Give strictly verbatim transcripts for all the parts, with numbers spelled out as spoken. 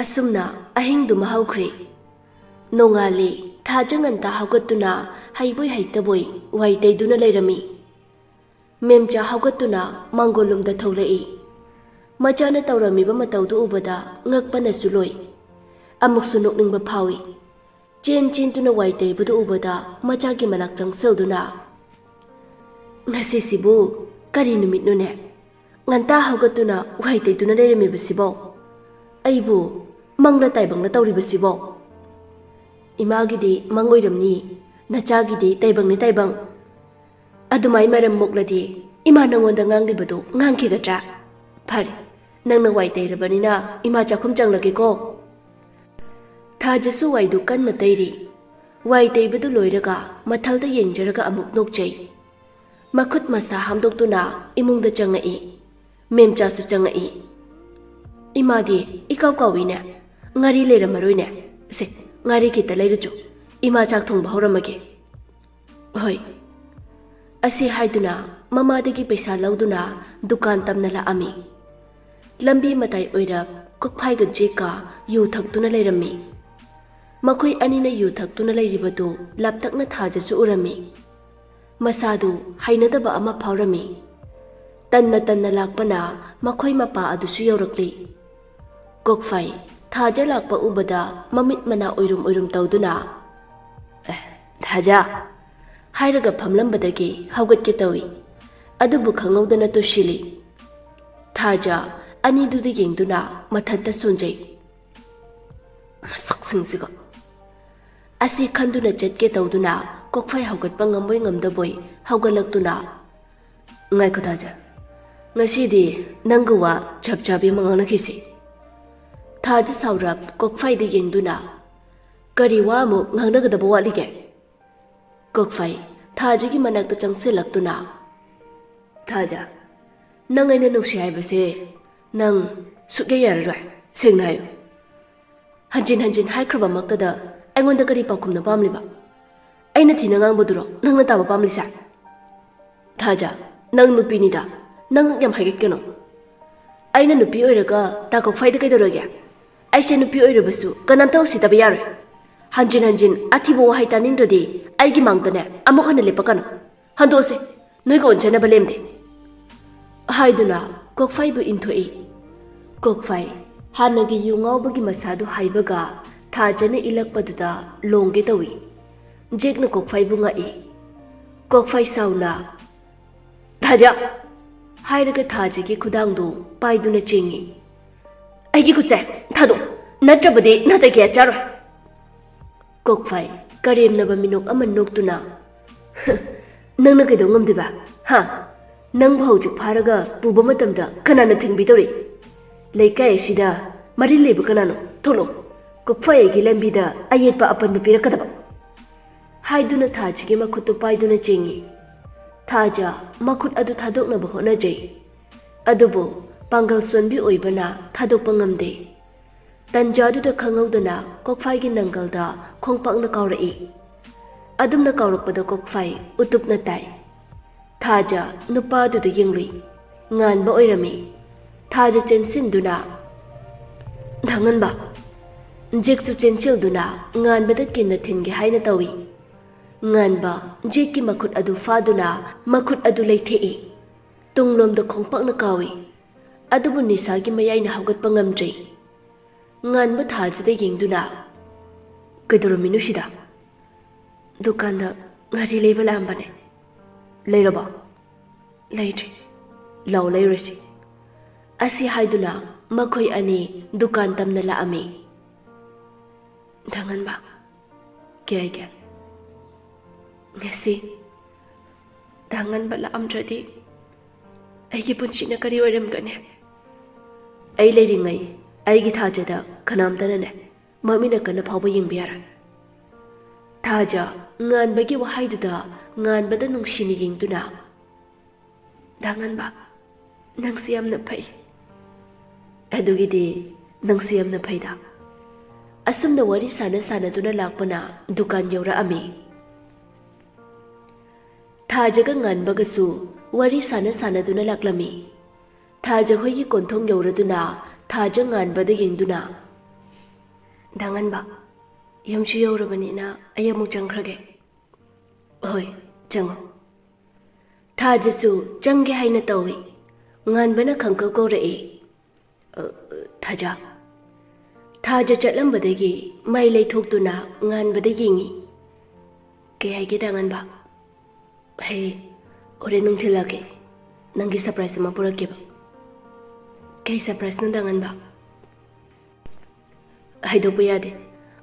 ꯑꯁꯨꯝꯅ ꯑꯍꯤꯡꯗꯨꯃ ꯍꯧꯈ꯭ꯔꯦ꯫ ꯅꯣꯡꯉꯥꯜꯂꯤ꯫ ꯊꯥꯖ ꯉꯟꯇꯥ ꯍꯧꯒꯠꯇꯨꯅ ꯍꯩꯕꯣꯏ ꯍꯩꯇꯕꯣꯏ ꯋꯥꯏ ꯇꯩꯗꯨꯅ ꯂꯩꯔꯝꯃꯤ꯫ ꯃꯦꯝꯆꯥ ꯍꯧꯒꯠꯇꯨꯅ ꯃꯥꯡꯒꯣꯜꯂꯣꯝꯗ ꯊꯣꯛꯂꯛꯏ꯫ ꯃꯆꯥꯅ ꯇꯧꯔꯝꯃꯤꯕ ꯃꯇꯧꯗꯨ ꯎꯕꯗ ꯉꯛꯄꯅꯁꯨ ꯂꯣꯏ꯫ ꯑꯃꯨꯛꯁꯨ ꯅꯣꯛꯅꯤꯡꯕ ꯐꯥꯎꯏ꯫ ꯆꯦꯟ ꯆꯦꯟꯗꯨꯅ ꯋꯥꯏ ꯇꯩꯕꯗꯨ ꯎꯕꯗ ꯃꯆꯥꯒꯤ ꯃꯅꯥꯛ ꯆꯪꯁꯤꯜꯗꯨꯅ, "ꯉꯁꯤꯁꯤꯕꯨ ꯀꯔꯤ ꯅꯨꯃꯤꯠꯅꯣꯅꯦ? ꯉꯟꯇꯥ ꯍꯧꯒꯠꯇꯨꯅ ꯋꯥꯏ ꯇꯩꯗꯨꯅ ꯂꯩꯔꯝꯃꯤꯕꯁꯤꯕꯣ? ꯑꯩꯕꯨ ꯃꯪꯂ ꯇꯥꯏꯕꯪꯂ ꯇꯧꯔꯤꯕꯁꯤꯕꯣ? ꯏꯃꯥꯒꯤꯗꯤ ꯃꯪ ꯑꯣꯏꯔꯝꯅꯤ, ꯅꯆꯥꯒꯤꯗꯤ ꯇꯥꯏꯕꯪꯅꯤ ꯇꯥꯏꯕꯪ꯫ ꯑꯗꯨꯃꯥꯏ ꯃꯔꯝ ꯃꯣꯛꯂꯗꯤ ꯏꯃꯥ ꯅꯪꯉꯣꯟꯗ ꯉꯥꯡꯂꯤꯕꯗꯨ ꯉꯥꯡꯈꯤꯒꯗ꯭ꯔꯥ? ꯐꯔꯦ, ꯅꯪꯅ ꯋꯥꯏ ꯇꯩꯔꯕꯅꯤꯅ ꯏꯃꯥ ꯆꯥꯛꯈꯨꯝ ꯆꯪꯂꯒꯦꯀꯣ꯫" ꯊꯥꯖꯁꯨ ꯋꯥꯏꯗꯨ ꯀꯟꯅ ꯇꯩꯔꯤ꯫ ꯋꯥꯏ ꯇꯩꯕꯗꯨ ꯂꯣꯏꯔꯒ ꯃꯊꯜꯗ ꯌꯦꯡꯖꯔꯒ ꯑꯃꯨꯛ ꯅꯣꯛꯆꯩ꯫ ꯃꯈꯨꯠ ꯃꯁꯥ ꯍꯥꯝꯗꯣꯛꯇꯨꯅ ꯏꯃꯨꯡꯗ ꯆꯪꯉꯛꯏ꯫ ꯃꯦꯝꯆꯥꯁꯨ ꯆꯪꯉꯛꯏ꯫ "ꯏꯃꯥꯗꯤ ꯏꯀꯥꯎ ꯀꯥꯎꯏꯅꯦ꯫ ꯉꯥꯔꯤ ꯂꯩꯔꯝꯃꯔꯣꯏꯅꯦ꯫ ꯁꯦ, ꯉꯥꯔꯤ ꯈꯤꯇ ꯂꯩꯔꯨꯆꯣ꯫ ꯏꯃꯥ ꯆꯥꯛ ꯊꯣꯡꯕ ꯍꯧꯔꯝꯃꯒꯦ꯫" "ꯍꯣꯏ꯫" ꯑꯁꯤ ꯍꯥꯏꯗꯨꯅ ꯃꯃꯥꯗꯒꯤ ꯄꯩꯁꯥ ꯂꯧꯗꯨꯅ ꯗꯨꯀꯥꯟ ꯇꯝꯅ ꯂꯥꯛꯑꯝꯃꯤ꯫ ꯂꯝꯕꯤ ꯃꯇꯥꯏ ꯑꯣꯏꯔꯞ ꯀꯣꯛꯐꯥꯏꯒ ꯖꯦꯛꯀ ꯌꯨ ꯊꯛꯇꯨꯅ ꯂꯩꯔꯝꯃꯤ꯫ ꯃꯈꯣꯏ ꯑꯅꯤꯅ ꯌꯨ ꯊꯛꯇꯨꯅ ꯂꯩꯔꯤꯕꯗꯨ ꯂꯥꯞꯇꯛꯅ ꯊꯥꯖꯁꯨ ꯎꯔꯝꯃꯤ꯫ ꯃꯁꯥꯗꯨ ꯍꯩꯅꯗꯕ ꯑꯃ ꯐꯥꯎꯔꯝꯃꯤ꯫ ꯇꯟꯅ ꯇꯟꯅ ꯂꯥꯛꯄꯅ ꯃꯈꯣꯏ ꯃꯄꯥ ꯑꯗꯨꯁꯨ ꯌꯧꯔꯛꯂꯤ꯫ ꯀꯣꯛꯐꯥꯏ ꯊꯥꯖ ꯂꯥꯛꯄ ꯎꯕꯗ ꯃꯃꯤꯠ ꯃꯅꯥ ꯎꯏꯔꯨꯝ ꯎꯏꯔꯨꯝ ꯇꯧꯗꯨꯅ, "ꯑꯦ, ꯊꯥꯖ!" ꯍꯥꯏꯔꯒ ꯐꯝꯂꯝꯕꯗꯒꯤ ꯍꯧꯒꯠꯀꯦ ꯇꯧꯏ꯫ ꯑꯗꯨꯕꯨ ꯈꯪꯍꯧꯗꯅ ꯇꯨꯁꯤꯜꯂꯤ꯫ ꯊꯥꯖ ꯑꯅꯤꯗꯨꯗ ꯌꯦꯡꯗꯨꯅ ꯃꯊꯟꯇ ꯁꯣꯟꯖꯩ꯫ "ꯃꯁꯛꯁꯤꯡꯁꯤꯒ!" ꯑꯁꯤ ꯈꯟꯗꯨꯅ ꯆꯠꯀꯦ ꯇꯧꯗꯨꯅ ꯀꯣꯛꯐꯥꯏ ꯍꯧꯒꯠꯄ ꯉꯝꯕꯣꯏ ꯉꯝꯗꯕꯣꯏ ꯍꯧꯒꯠꯂꯛꯇꯨꯅ, "ꯉꯥꯏꯈꯣ ꯊꯥꯖ, ꯉꯁꯤꯗꯤ ꯅꯪꯒ ꯋꯥ ꯆꯞ ꯆꯥꯕꯤ ꯑꯃ ꯉꯥꯡꯅꯈꯤꯁꯤ꯫" ꯊꯥꯖ ꯁꯥꯎꯔꯞ ꯀꯣꯛꯐꯥꯏꯗ ꯌꯦꯡꯗꯨꯅ, "ꯀꯔꯤ ꯋꯥ ꯑꯃꯨꯛ ꯉꯥꯡꯅꯒꯗꯕ ꯋꯥꯠꯂꯤꯒꯦ?" ꯀꯣꯛꯐꯥꯏ ꯊꯥꯖꯒꯤ ꯃꯅꯥꯛꯇ ꯆꯪꯁꯤꯜꯂꯛꯇꯨꯅ, "ꯊꯥꯖ, ꯅꯪ ꯑꯩꯅ ꯅꯨꯡꯁꯤ ꯍꯥꯏꯕꯁꯦ ꯅꯪ ꯁꯨꯛꯌꯥ ꯌꯥꯔꯔꯣꯏ꯫ ꯁꯦꯡꯅ ꯍꯥꯏꯌꯨ꯫ ꯍꯟꯖꯤꯟ ꯍꯟꯖꯤꯟ ꯍꯥꯏꯈ꯭ꯔꯕꯃꯛꯇꯗ ꯑꯩꯉꯣꯟꯗ ꯀꯔꯤ ꯄꯥꯎꯈꯨꯝꯅꯣ ꯄꯥꯝꯂꯤꯕ? ꯑꯩꯅ ꯊꯤꯅ ꯉꯥꯡꯕꯗꯨꯔꯣ ꯅꯪꯅ ꯇꯥꯕ ꯄꯥꯝꯂꯤꯁꯦ? ꯊꯥꯖ, ꯅꯪ ꯅꯨꯄꯤꯅꯤꯗ, ꯅꯪ ꯌꯥꯝ ꯍꯥꯏꯒꯠꯀꯅꯣ꯫ ꯑꯩꯅ ꯅꯨꯄꯤ ꯑꯣꯏꯔꯒ ꯇꯥ ꯀꯣꯛꯐꯥꯏꯗ ꯀꯩꯗꯧꯔꯒꯦ? ꯑꯩꯁꯦ ꯅꯨꯄꯤ ꯑꯣꯏꯔꯕꯁꯨ ꯀꯅꯥꯝꯇ ꯎꯁꯤꯠꯇꯕ ꯌꯥꯔꯣꯏ꯫ ꯍꯟꯖꯤꯟ ꯍꯟꯖꯤꯟ ꯑꯊꯤꯕ ꯋꯥꯍꯩ ꯇꯥꯅꯤꯡꯗ꯭ꯔꯗꯤ ꯑꯩꯒꯤ ꯃꯥꯡꯗꯅꯦ ꯑꯃꯨꯛ ꯍꯟꯅ ꯂꯦꯞꯄꯛꯀꯅꯨ꯫ ꯍꯟꯗꯣꯛꯑꯁꯦ, ꯅꯣꯏꯒ ꯑꯣꯟꯖꯅꯕ ꯂꯦꯝꯗꯦ꯫ ꯍꯥꯏꯗꯨꯅ ꯀꯣꯛꯐꯥꯏꯕꯨ ꯏꯟꯊꯣꯛꯏ꯫ ꯀꯣꯛꯐꯥꯏ ꯍꯥꯟꯅꯒꯤ ꯌꯨ ꯉꯥꯎꯕꯒꯤ ꯃꯁꯥꯗꯨ ꯍꯥꯏꯕꯒ ꯊꯥꯖꯅ ꯏꯜꯂꯛꯄꯗꯨꯗ ꯂꯣꯡꯒꯦ ꯇꯧꯏ꯫ ꯖꯦꯛꯅ ꯀꯣꯛꯐꯥꯏꯕꯨ ꯉꯛꯏ꯫ ꯀꯣꯛꯐꯥꯏ ꯁꯥꯎꯅ, "ꯊꯥꯖ!" ꯍꯥꯏꯔꯒ ꯊꯥꯖꯒꯤ ꯈꯨꯗꯥꯡꯗꯨ ꯄꯥꯏꯗꯨꯅ ꯆꯦꯡꯉꯤ꯫ "ꯑꯩꯒꯤ ꯈꯨꯠꯁꯦ ꯊꯥꯗꯣꯛ, ꯅꯠꯇ꯭ꯔꯕꯗꯤ ꯅꯥꯇꯩ ꯀꯌꯥ ꯆꯥꯔꯣꯏ!" ꯀꯣꯛꯐꯥꯏ ꯀꯔꯦꯝꯅꯕ ꯃꯤꯅꯣꯛ ꯑꯃ ꯅꯣꯛꯇꯨꯅ, "ꯅꯪꯅ ꯀꯩꯗꯧ ꯉꯝꯗꯣꯏꯕ? ꯍꯥ? ꯅꯪꯕꯨ ꯍꯧꯖꯤꯛ ꯐꯥꯔꯒ ꯄꯨꯕ ꯃꯇꯝꯗ ꯀꯅꯥꯅ ꯊꯤꯡꯕꯤꯗꯧꯔꯤ? ꯂꯩꯀꯥꯏ ꯑꯁꯤꯗ ꯃꯔꯤꯜ ꯂꯩꯕ ꯀꯅꯥꯅꯣ? ꯊꯣꯛꯂꯛꯑꯣ, ꯀꯣꯛꯐꯥꯏ ꯑꯩꯒꯤ ꯂꯝꯕꯤꯗ ꯑꯌꯦꯠꯄ ꯑꯄꯟꯕ ꯄꯤꯔꯛꯀꯗꯕ!" ꯍꯥꯏꯗꯨꯅ ꯊꯥꯖꯒꯤ ꯃꯈꯨꯠꯇꯨ ꯄꯥꯏꯗꯨꯅ ꯆꯦꯡꯉꯤ꯫ ꯊꯥꯖ ꯃꯈꯨꯠ ꯑꯗꯨ ꯊꯥꯗꯣꯛꯅꯕ ꯍꯣꯠꯅꯖꯩ꯫ ꯑꯗꯨꯕꯨ ꯄꯥꯡꯒꯜ ꯁꯣꯟꯕꯤ ꯑꯣꯏꯕꯅ ꯊꯥꯗꯣꯛꯄ ꯉꯝꯗꯦ꯫ ꯇꯟꯖꯥꯗꯨꯗ ꯈꯪꯍꯧꯗꯅ ꯀꯣꯛꯐꯥꯏꯒꯤ ꯅꯪꯒꯜꯗ ꯈꯣꯡꯄꯥꯛꯅ ꯀꯥꯎꯔꯛꯏ꯫ ꯑꯗꯨꯝꯅ ꯀꯥꯎꯔꯛꯄꯗ ꯀꯣꯛꯐꯥꯏ ꯎꯇꯨꯞꯅ ꯇꯥꯏ꯫ ꯊꯥꯖ ꯅꯨꯄꯥꯗꯨꯗ ꯌꯦꯡꯂꯨꯏ꯫ ꯉꯥꯟꯕ ꯑꯣꯏꯔꯝꯃꯤ꯫ ꯊꯥꯖ ꯆꯦꯟꯁꯤꯟꯗꯨꯅ, "ꯗꯥ ꯉꯥꯟꯕ!" ꯖꯦꯛꯁꯨ ꯆꯦꯟꯁꯤꯜꯗꯨꯅ ꯉꯥꯟꯕꯗ ꯀꯤꯟꯅ ꯊꯤꯟꯒꯦ ꯍꯥꯏꯅ ꯇꯧꯏ꯫ ꯉꯥꯟꯕ ꯖꯦꯛꯀꯤ ꯃꯈꯨꯠ ꯑꯗꯨ ꯐꯥꯗꯨꯅ ꯃꯈꯨꯠ ꯑꯗꯨ ꯂꯩꯊꯦꯛꯏ꯫ ꯇꯨꯡꯂꯣꯝꯗ ꯈꯣꯡꯄꯥꯛꯅ ꯀꯥꯎꯏ꯫ ꯑꯗꯨꯕꯨ ꯅꯤꯁꯥꯒꯤ ꯃꯌꯥꯏꯅ ꯍꯧꯒꯠꯄ ꯉꯝꯗ꯭ꯔꯤ꯫ ꯉꯥꯟꯕ ꯊꯥꯖꯗ ꯌꯦꯡꯗꯨꯅ, "ꯀꯩꯗꯧꯔꯝꯃꯤꯅꯣ ꯁꯤꯗ?" "ꯗꯨꯀꯥꯟꯗ ꯉꯥꯔꯤ ꯂꯩꯕ ꯂꯥꯛꯑꯝꯕꯅꯦ꯫" "ꯂꯩꯔꯕꯣ?" "ꯂꯩꯗ꯭ꯔꯤ꯫" "ꯂꯥꯛꯑꯣ, ꯂꯩꯔꯨꯔꯁꯤ꯫" ꯑꯁꯤ ꯍꯥꯏꯗꯨꯅ ꯃꯈꯣꯏ ꯑꯅꯤ ꯗꯨꯀꯥꯟ ꯇꯝꯅ ꯂꯥꯛꯑꯝꯃꯤ꯫ "ꯗꯥ ꯉꯥꯟꯕ, ꯀꯩ ꯍꯥꯏꯒꯦ?" "ꯉꯁꯤ ꯗꯥ ꯉꯥꯟꯕ ꯂꯥꯛꯑꯝꯗ꯭ꯔꯗꯤ ꯑꯩꯒꯤ ꯄꯨꯟꯁꯤꯅ ꯀꯔꯤ ꯑꯣꯏꯔꯝꯒꯅꯤ?" "ꯑꯩ ꯂꯩꯔꯤꯉꯩ ꯑꯩꯒꯤ ꯊꯥꯖꯗ ꯀꯅꯥꯝꯇꯅꯅꯦ ꯃꯃꯤꯠꯅ ꯀꯟꯅ ꯐꯥꯎꯕ ꯌꯦꯡꯕ ꯌꯥꯔꯣꯏ꯫" ꯊꯥꯖ ꯉꯥꯟꯕꯒꯤ ꯋꯥꯍꯩꯗꯨꯗ ꯉꯥꯟꯕꯗ ꯅꯨꯡꯁꯤꯅ ꯌꯦꯡꯗꯨꯅ, "ꯗꯥ ꯉꯥꯟꯕ, ꯅꯪꯁꯤ ꯌꯥꯝꯅ ꯐꯩ꯫" "ꯑꯗꯨꯒꯤꯗꯤ ꯅꯪꯁꯨ ꯌꯥꯝꯅ ꯐꯩꯗ꯫" ꯑꯁꯨꯝꯅ ꯋꯥꯔꯤ ꯁꯥꯟꯅ ꯁꯥꯟꯅꯗꯨꯅ ꯂꯥꯛꯄꯅ ꯗꯨꯀꯥꯟ ꯌꯧꯔꯛꯑꯝꯃꯤ꯫ ꯊꯥꯖꯒ ꯉꯥꯟꯕꯒꯁꯨ ꯋꯥꯔꯤ ꯁꯥꯟꯅ ꯁꯥꯟꯅꯗꯨꯅ ꯂꯥꯛꯂꯝꯃꯤ꯫ ꯊꯥꯖ ꯍꯣꯏꯒꯤ ꯀꯣꯟꯊꯣꯡ ꯌꯧꯔꯗꯨꯅ ꯊꯥꯖ ꯉꯥꯟꯕꯗ ꯌꯦꯡꯗꯨꯅ, "ꯗꯥ ꯉꯥꯟꯕ, ꯌꯨꯝꯁꯨ ꯌꯧꯔꯕꯅꯤꯅ ꯑꯩ ꯑꯃꯨꯛ ꯆꯪꯈ꯭ꯔꯒꯦ꯫" "ꯍꯣꯏ, ꯆꯪꯉꯣ꯫" ꯊꯥꯖꯁꯨ ꯆꯪꯒꯦ ꯍꯥꯏꯅ ꯇꯧꯏ꯫ ꯉꯥꯟꯕꯅ ꯈꯪꯀꯧ ꯀꯧꯔꯛꯏ, "ꯑ, ꯊꯥꯖ꯫" ꯊꯥꯖ ꯆꯠꯂꯝꯕꯗꯒꯤ ꯃꯥꯏ ꯂꯩꯊꯣꯛꯇꯨꯅ ꯉꯥꯟꯕꯗ ꯌꯦꯡꯏ꯫ "ꯀꯩ ꯍꯥꯏꯒꯦ, ꯗꯥ ꯉꯥꯟꯕ?" "ꯍꯦ, ꯍꯣꯔꯦꯟ ꯅꯨꯡꯊꯤꯜ ꯂꯥꯛꯀꯦ꯫ ꯅꯪꯒꯤ surprise ꯑꯃ ꯄꯨꯔꯛꯀꯦꯕ꯫" "ꯀꯩ surpriseꯅꯣ, ꯗꯥ ꯉꯥꯟꯕ?" "ꯍꯥꯏꯗꯣꯛꯄ ꯌꯥꯗꯦ꯫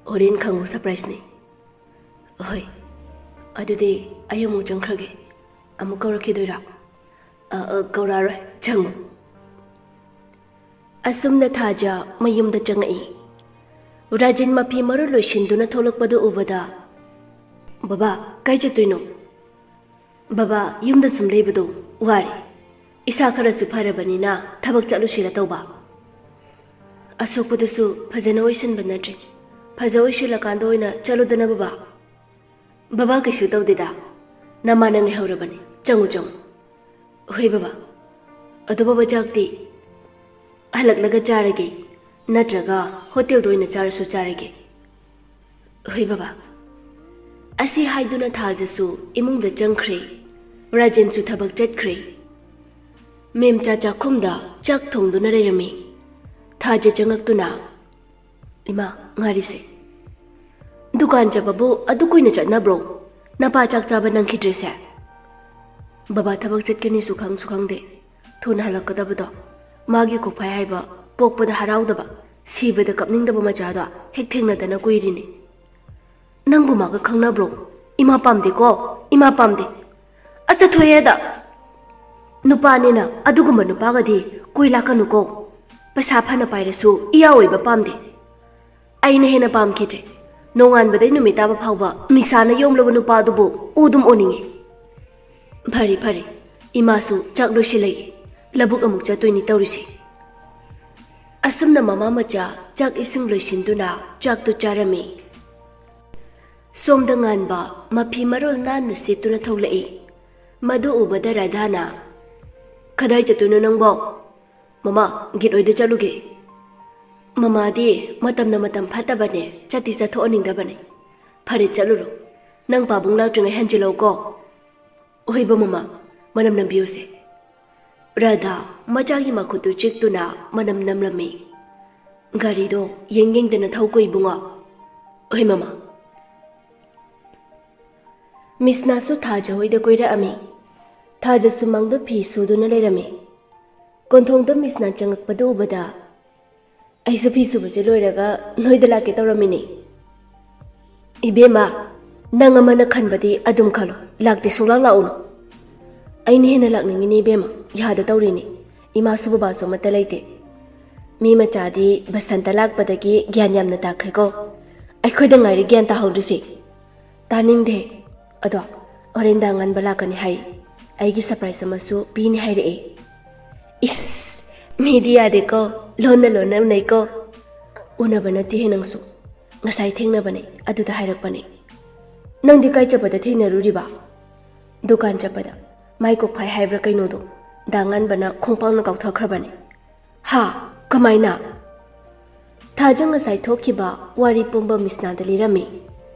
ꯍꯣꯔꯦꯟ ꯈꯪꯉꯨ, surpriseꯅꯤ꯫" "ꯍꯣꯏ, ꯑꯗꯨꯗꯤ ꯑꯩ ꯑꯃꯨꯛ ꯆꯪꯈ꯭ꯔꯒꯦ꯫ ꯑꯃꯨꯛ ꯀꯧꯔꯛꯈꯤꯗꯣꯏꯔꯥ?" "ꯑ, ꯑ, ꯀꯧꯔꯛꯑꯔꯣꯏ, ꯆꯪꯉꯨ꯫" ꯑꯁꯨꯝꯅ ꯊꯥꯖ ꯃꯌꯨꯝꯗ ꯆꯪꯉꯛꯏ꯫ ꯔꯥꯖꯦꯟ ꯃꯐꯤ ꯃꯔꯣꯜ ꯂꯣꯏꯁꯤꯟꯗꯨꯅ ꯊꯣꯛꯂꯛꯄꯗꯨ ꯎꯕꯗ, "ꯕꯕꯥ, ꯀꯥꯏ ꯆꯠꯇꯣꯏꯅꯣ?" "ꯕꯕꯥ, ꯌꯨꯝꯗ ꯁꯨꯝ ꯂꯩꯕꯗꯣ ꯋꯥꯔꯦ꯫ ꯏꯁꯥ ꯈꯔꯁꯨ ꯐꯔꯕꯅꯤꯅ ꯊꯕꯛ ꯆꯠꯂꯨꯁꯤꯔ ꯇꯧꯕ꯫ ꯑꯁꯣꯛꯄꯗꯨꯁꯨ ꯐꯖꯅ ꯑꯣꯏꯁꯤꯟꯕ ꯅꯠꯇ꯭ꯔꯤ꯫ ꯐꯖ ꯑꯣꯏꯁꯤꯜꯂꯀꯥꯟꯗ ꯑꯣꯏꯅ ꯆꯠꯂꯨꯗꯅ, ꯕꯕꯥ꯫" "ꯕꯕꯥ, ꯀꯩꯁꯨ ꯇꯧꯗꯦꯗ꯫ ꯅꯃꯥꯅ ꯉꯥꯏꯍꯧꯔꯕꯅꯤ꯫ ꯆꯪꯉꯨ, ꯆꯪꯉꯨ꯫" "ꯍꯣꯏ, ꯕꯕꯥ꯫ ꯑꯗꯣ, ꯕꯕꯥ, ꯆꯥꯛꯇꯤ?" "ꯍꯜꯂꯛꯂꯒ ꯆꯥꯔꯒꯦ꯫ ꯅꯠꯇ꯭ꯔꯒ ꯍꯣꯇꯦꯜꯗ ꯑꯣꯏꯅ ꯆꯥꯔꯁꯨ ꯆꯥꯔꯒꯦ꯫" "ꯍꯣꯏ, ꯕꯕꯥ꯫" ꯑꯁꯤ ꯍꯥꯏꯗꯨꯅ ꯊꯥꯖꯁꯨ ꯏꯃꯨꯡꯗ ꯆꯪꯈ꯭ꯔꯦ꯫ ꯔꯥꯖꯦꯟꯁꯨ ꯊꯕꯛ ꯆꯠꯈ꯭ꯔꯦ꯫ ꯃꯦꯝꯆꯥ ꯆꯥꯛꯈꯨꯝꯗ ꯆꯥꯛ ꯊꯣꯡꯗꯨꯅ ꯂꯩꯔꯝꯃꯤ꯫ ꯊꯥꯖ ꯆꯪꯉꯛꯇꯨꯅ, "ꯏꯃꯥ, ꯉꯥꯔꯤꯁꯦ꯫" "ꯗꯨꯀꯥꯟ ꯆꯠꯄꯕꯨ ꯑꯗꯨ ꯀꯨꯏꯅ ꯆꯠꯅꯕ꯭ꯔꯣ? ꯅꯄꯥ ꯆꯥꯛ ꯆꯥꯕ ꯅꯪꯈꯤꯗ꯭ꯔꯤꯁꯦ?" "ꯕꯕꯥ ꯊꯕꯛ ꯆꯠꯀꯅꯤꯁꯨ ꯈꯪꯁꯨ ꯈꯪꯗꯦ꯫ ꯊꯨꯅ ꯍꯜꯂꯛꯀꯗꯕꯗꯣ꯫ ꯃꯥꯒꯤ ꯀꯣꯛꯐꯥꯏ ꯍꯥꯏꯕ, ꯄꯣꯛꯄꯗ ꯍꯔꯥꯎꯗꯕ, ꯁꯤꯕꯗ ꯀꯞꯅꯤꯡꯗꯕ ꯃꯆꯥꯗꯣ ꯍꯦꯛ ꯊꯦꯡꯅꯗꯅ ꯀꯨꯏꯔꯤꯅꯤ꯫" "ꯅꯪꯕꯨ ꯃꯥꯒ ꯈꯪꯅꯕ꯭ꯔꯣ? ꯏꯃꯥ ꯄꯥꯝꯗꯦꯀꯣ, ꯏꯃꯥ ꯄꯥꯝꯗꯦ꯫" "ꯑ, ꯆꯠꯊꯣꯛꯑꯦꯗ꯫ ꯅꯨꯄꯥꯅꯤꯅ ꯑꯗꯨꯒꯨꯝꯕ ꯅꯨꯄꯥꯒꯗꯤ ꯀꯣꯏ ꯂꯥꯛꯀꯅꯨꯀꯣ꯫ ꯄꯩꯁꯥ ꯐꯅ ꯄꯥꯏꯔꯁꯨ ꯏꯌꯥ ꯑꯣꯏꯕ ꯄꯥꯝꯗꯦ꯫ ꯑꯩꯅ ꯍꯦꯟꯅ ꯄꯥꯝꯈꯤꯗ꯭ꯔꯦ꯫ ꯅꯣꯡꯉꯥꯟꯕꯗꯩ ꯅꯨꯃꯤꯠ ꯇꯥꯕ ꯐꯥꯎꯕ ꯅꯤꯁꯥꯅ ꯌꯣꯝꯂꯕ ꯅꯨꯄꯥ ꯑꯗꯨꯕꯨ ꯎ ꯑꯗꯨꯝ ꯎꯅꯤꯡꯉꯤ꯫" "ꯐꯔꯦ, ꯐꯔꯦ꯫ ꯏꯃꯥꯁꯨ ꯆꯥꯛ ꯂꯣꯏꯁꯤꯜꯂꯒꯦ꯫ ꯂꯧꯕꯨꯛ ꯑꯃꯨꯛ ꯆꯠꯇꯣꯏꯅꯤ ꯇꯧꯔꯤꯁꯤ꯫" ꯑꯁꯨꯝꯅ ꯃꯃꯥ ꯃꯆꯥ ꯆꯥꯛ ꯏꯁꯤꯡ ꯂꯣꯏꯁꯤꯟꯗꯨꯅ ꯆꯥꯛꯇꯨ ꯆꯥꯔꯝꯃꯤ꯫ ꯁꯣꯝꯗ ꯉꯥꯟꯕ ꯃꯐꯤ ꯃꯔꯣꯜ ꯅꯥꯟꯅ ꯁꯦꯠꯇꯨꯅ ꯊꯣꯛꯂꯛꯏ꯫ ꯃꯗꯨ ꯎꯕꯗ ꯔꯥꯙꯥꯅ, "ꯀꯗꯥꯏ ꯆꯠꯇꯣꯏꯅꯣ ꯅꯪꯕꯣ?" "ꯃꯃꯥ, ꯒꯤꯠ ꯍꯣꯏꯗ ꯆꯠꯂꯨꯒꯦ꯫" ꯃꯃꯥꯗꯤ ꯃꯇꯝꯅ ꯃꯇꯝ ꯐꯠꯇꯕꯅꯦ, ꯆꯠꯇꯤ ꯆꯠꯊꯣꯛꯍꯟꯅꯤꯡꯗꯕꯅꯦ꯫ ꯐꯔꯦ, ꯆꯠꯂꯨꯔꯣ꯫ ꯅꯪ ꯄꯥꯕꯨꯡ ꯂꯥꯛꯇ꯭ꯔꯤꯉꯩ ꯍꯟꯖꯤꯜꯂꯧꯀꯣ꯫ ꯍꯣꯏꯕ ꯃꯃꯥ, ꯃꯅꯝ ꯅꯝꯕꯤꯌꯨꯁꯦ꯫ ꯔꯥꯙꯥ ꯃꯆꯥꯒꯤ ꯃꯈꯨꯠꯇꯨ ꯆꯤꯛꯇꯨꯅ ꯃꯅꯝ ꯅꯝꯂꯝꯃꯤ꯫ ꯒꯥꯔꯤꯗꯣ ꯌꯦꯡ ꯌꯦꯡꯗꯅ ꯊꯧꯀꯣ ꯏꯕꯨꯡꯉꯣ꯫ ꯍꯣꯏ ꯃꯃꯥ꯫ ꯃꯤꯁꯅꯥꯁꯨ ꯊꯥꯖ ꯍꯣꯏꯗ ꯀꯣꯏꯔꯛꯑꯝꯃꯤ꯫ ꯊꯥꯖ ꯁꯨꯃꯥꯡꯗ ꯐꯤ ꯁꯨꯗꯨꯅ ꯂꯩꯔꯝꯃꯤ꯫ ꯀꯣꯟꯊꯣꯡꯗ ꯃꯤꯁꯅꯥ ꯆꯪꯉꯛꯄꯗꯨ ꯎꯕꯗ, "ꯑꯩꯁꯨ ꯐꯤ ꯁꯨꯕꯁꯦ ꯂꯣꯏꯔꯒ ꯅꯣꯏꯗ ꯂꯥꯛꯀꯦ ꯇꯧꯔꯝꯃꯤꯅꯦ꯫" "ꯏꯕꯦꯝꯃ, ꯅꯪ ꯑꯃꯅ ꯈꯟꯕꯗꯤ ꯑꯗꯨꯝ ꯈꯜꯂꯣ, ꯂꯥꯛꯇꯤ ꯁꯨꯡꯂꯥꯛ ꯂꯥꯛꯎꯅꯨ꯫" "ꯑꯩꯅ ꯍꯦꯟꯅ ꯂꯥꯛꯅꯤꯡꯉꯤꯅꯦ ꯏꯕꯦꯝꯃ, ꯌꯥꯗ ꯇꯧꯔꯤꯅꯦ꯫ ꯏꯃꯥꯁꯨ ꯕꯕꯥꯁꯨ ꯑꯃꯠꯇ ꯂꯩꯇꯦ꯫ ꯃꯤ ꯃꯆꯥꯗꯤ ꯕꯁꯟꯇ ꯂꯥꯛꯄꯗꯒꯤ ꯒ꯭ꯌꯥꯟ ꯌꯥꯝꯅ ꯇꯥꯈ꯭ꯔꯦꯀꯣ꯫ ꯑꯩꯈꯣꯏꯗ ꯉꯥꯏꯔꯦ ꯒ꯭ꯌꯥꯟ ꯇꯥꯍꯧꯗ꯭ꯔꯤꯁꯦ꯫" "ꯇꯥꯅꯤꯡꯗꯦ꯫ ꯑꯗꯣ ꯍꯣꯔꯦꯟꯗ ꯑꯉꯟꯕ ꯂꯥꯛꯀꯅꯤ ꯍꯥꯏ꯫ ꯑꯩꯒꯤ ꯁꯔꯄ꯭ꯔꯥꯏꯖ ꯑꯃꯁꯨ ꯄꯤꯅꯤ ꯍꯥꯏꯔꯛꯑꯦ꯫" "ꯏꯁ, ꯃꯤꯗꯤ ꯌꯥꯗꯦꯀꯣ, ꯂꯣꯟꯅ ꯂꯣꯟꯅ ꯎꯅꯩꯀꯣ꯫" "ꯎꯅꯕ ꯅꯠꯇꯦꯍꯦ ꯅꯪꯁꯨ, ꯉꯁꯥꯏ ꯊꯦꯡꯅꯕꯅꯦ, ꯑꯗꯨꯗ ꯍꯥꯏꯔꯛꯄꯅꯦ꯫" "ꯅꯪꯗꯤ ꯀꯥꯏ ꯆꯠꯄꯗ ꯊꯦꯡꯅꯔꯨꯔꯤꯕ?" "ꯗꯨꯀꯥꯟ ꯆꯠꯄꯗ ꯃꯥꯏ ꯀꯣꯛꯐꯥꯏ ꯍꯥꯏꯕ꯭ꯔꯥ ꯀꯩꯅꯣꯗꯣ ꯗꯥ ꯉꯟꯕꯅ ꯈꯣꯡꯄꯥꯛꯅ ꯀꯥꯎꯊꯈ꯭ꯔꯕꯅꯦ꯫" "ꯍꯥ? ꯀꯃꯥꯏꯅ?" ꯊꯥꯖ ꯉꯁꯥꯏ ꯊꯣꯛꯈꯤꯕ ꯋꯥꯔꯤ ꯄꯨꯝꯕ ꯃꯤꯁꯅꯥꯗ ꯂꯤꯔꯝꯃꯤ꯫